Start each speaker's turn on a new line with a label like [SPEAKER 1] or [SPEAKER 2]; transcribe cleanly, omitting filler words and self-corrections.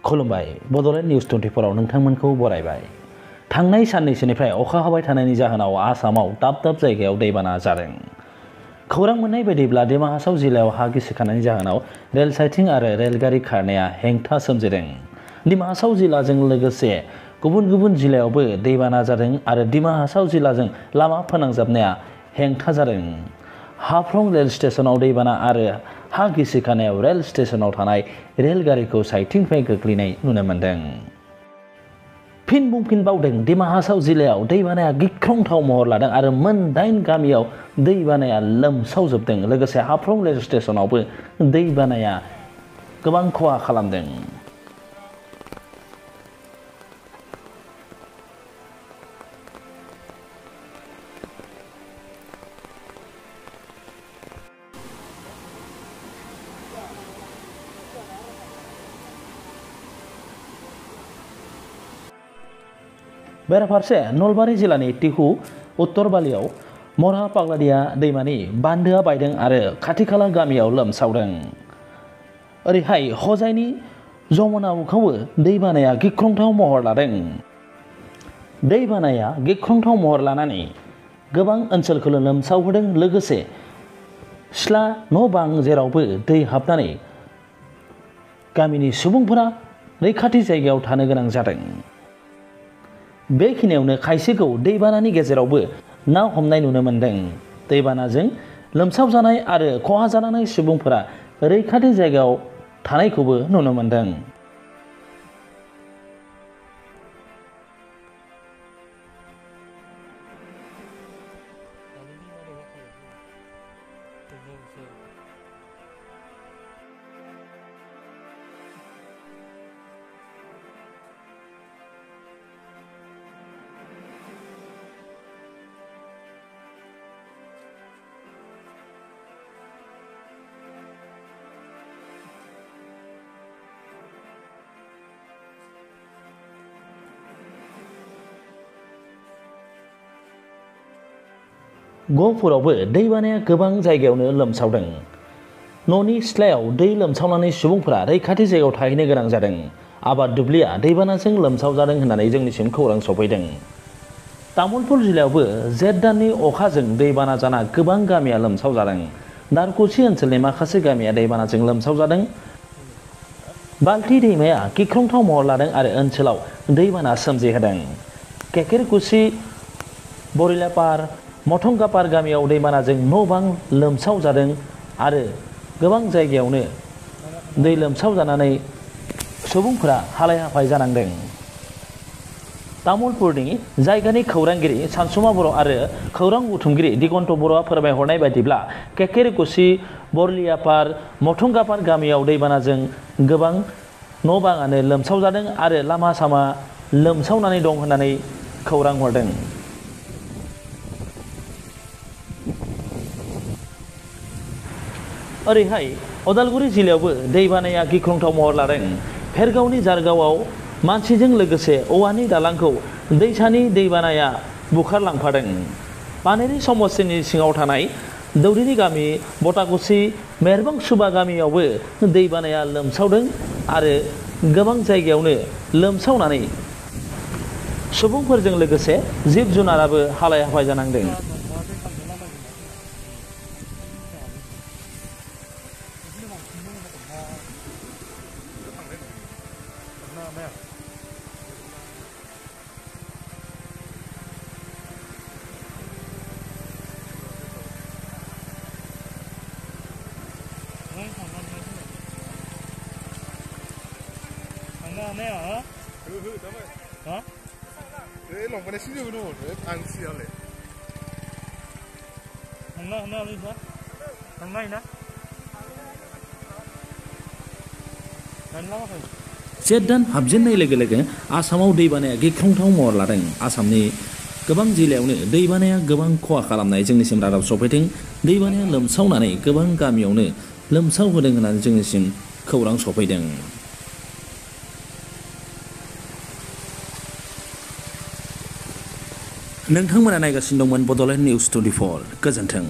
[SPEAKER 1] खुलुमबाय बड'लेण्ड निउस 24 आव नोंथांमोनखौ बरायबाय। थांनाय साननैसोनिफ्राय अखा हाबाय थानायनि जाहोनाव आसामाव दाब दाब जायगायाव दैबाना जादों। खौरां मोननाय बायदिब्ला डिमा हासाव जिल्लायाव हा गिसिखानायनि जाहोनाव रेल साइटिं आरो रेलगारि खारनाया हेंथा सोमजिदों। डिमा हासाव जिल्लाजों लोगोसे गुबुन गुबुन जिल्लायावबो दैबाना जादों आरो डिमा हासाव जिल्लाजों लामा फोनांजाबनाया हेंथा जादों। हाफ्लं रेल स्टेशनाव दैबाना आरो हा गिसिखानायाव रेल स्टेशनाव थानाय रेलगारिखौ साइटिंनिफ्राय गोग्लैनाय नुनो मोन्दों। फिन बुंफिनबावदों डिमा हासाव जिल्लायाव दैबानाया गिख्रंथाव महर लादों आरो मोन 8 गामियाव दैबानाया लोमसावजोबदों। लोगोसे हाफ्लं रेल स्टेशनावबो दैबानाया गोबां खहा खालामदों। बेराफारसे नलबारि जिल्लानि टिहु उत्तर बालियाव मरा पाग्लादिया दैमानि बान्दोआ बायदों आरो खाथि खाला गामियाव लोमसावदों। ओरैहाय हजाइनि जमुना उखावबो दैबानाया गिख्रंथाव महर लादों। दैबानाया गिख्रंथाव महर लानानै गोबां ओनसोलखौ लोमसावहोदों। लोगोसे सिथला न' बां जेरावबो दै हाबनानै गामिनि सुबुंफोरा रैखाथि जायगायाव थानो गोनां जादों। बेखिनियावनो खायसेखौ दैबानानि गेजेरावबो ना हमनाय नुनो मोन्दों। दैबानाजों लोमसावजानाय आरो खहा जानाय सुबुंफोरा रैखाथि जायगायाव थानायखौबो नुनो मोन्दों। गहपुरावबो दैबानाया गोबां जायगायावनो लोमसावदों। न'नि सिथ्लायाव दै लोमसावनानै सुबुंफोरा रैखाथि जायगायाव थाहैनो गोनां जादों। आबाद दुब्लिया दैबानाजों लोमसावजादों होननानै जोंनिसिम खौरां सफैदों। तामुलपुर जिल्लायावबो जेठ दाननि अखाजों दैबाना जाना गोबां गामिया लोमसावजादों। दारकुसि ओनसोलनि माखासे गामिया दैबानाजों लोमसावजादों। बाल्टी दैमाया गिख्रंथाव महर लादों आरो ओनसोलाव दैबाना सोमजिहोदों। केकेरकुसि बरिलापार मथंगापार गामियाव दैबानाजों न' बां लोमसावजादों आरो गोबां जायगायावनो दै लोमसावजानानै सुबुंफोरा हालाय हाफाय जानांदों। तामुलपुरनि जायगानि खौरांगिरि सानसुमा बर' आरो खौरां बुथुमगिरि दिगन्त बर'आ फोरमायहरनाय बायदिब्ला केकेरकुसि बरलियापार मथंगापार गामियाव दैबानाजों गोबां न' बाङानो लोमसावजादों आरो लामा सामा लोमसावनानै दं होननानै खौरां हरदों। ओरैहाय उदालगुरि जिल्लायावबो दैबानाया गिख्रंथाव महर लादों। भेरगावनि जारगावआव मानसिजों लोगोसे औवानि दालांखौ दैसानि दैबानाया बुखारलांफादों। पानेरि समस्तिनि सिङाव थानाय दौदिनि गामि बताकुसि मेरबांसुबा गामियावबो दैबानाया लोमसावदों आरो गोबां जायगायावनो लोमसावनानै सुबुंफोरजों लोगोसे जिब जुनाराबो हालाय हाफाय जानांदों। जेठ दान हाबजेननाय लोगो लोगो आसामाव दैबानाया गिख्रंथाव महर लादों। आसामनि गोबां जिल्लायावनो दैबानाया गोबां खहा खालामनाय जोंनिसिम रादाब सफैदों। दैबानाया लोमसावनानै गोबां गामियावनो लोमसावहोदों होननानै जोंनिसिम खौरां सफैदों। नोंथांमोना नायगासिनो दंमोन बड'लेण्ड निउस 24। गोजोन्थों।